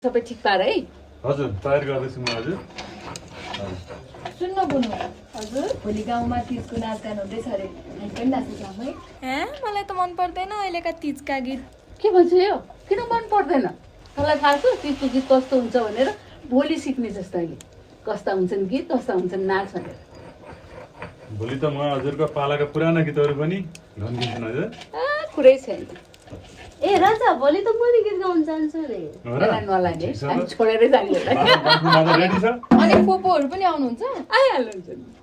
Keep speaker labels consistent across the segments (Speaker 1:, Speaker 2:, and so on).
Speaker 1: सबै ठिक पार है
Speaker 2: हजुर तयार गर्दैछु म हजुर
Speaker 1: सुन्न बुनु हजुर भोलि गाउँमा तीजको नाचगान हुँदैछ अरे हामी पनि नाच्नु जाऊँ है
Speaker 3: मलाई त मन पर्दैन अहिलेका तीजका गीत
Speaker 1: के भन्छ यो किन मन पर्दैन तँलाई थाहा छ तीजको गीत कस्तो हुन्छ भनेर भोलि सिक्ने जस्तो अहिले कस्ता हुन्छन् गीत कस्ता हुन्छन् नाच भनेर
Speaker 2: भोलि त म हजुरको पालाका पुराना गीतहरू पनि गाउँदिन्छु हजुर
Speaker 1: कुरै छैन
Speaker 4: ए राजा भोलि त म नि गीत गाउन जान्छु रे
Speaker 1: नलाई नि हामी छोडेरै जाने होला
Speaker 2: रेडी छ
Speaker 3: अनि पोपोहरू पनि आउनुहुन्छ
Speaker 1: आइहाल्नुहुन्छ नि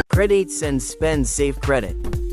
Speaker 5: Credits and spend safe credit.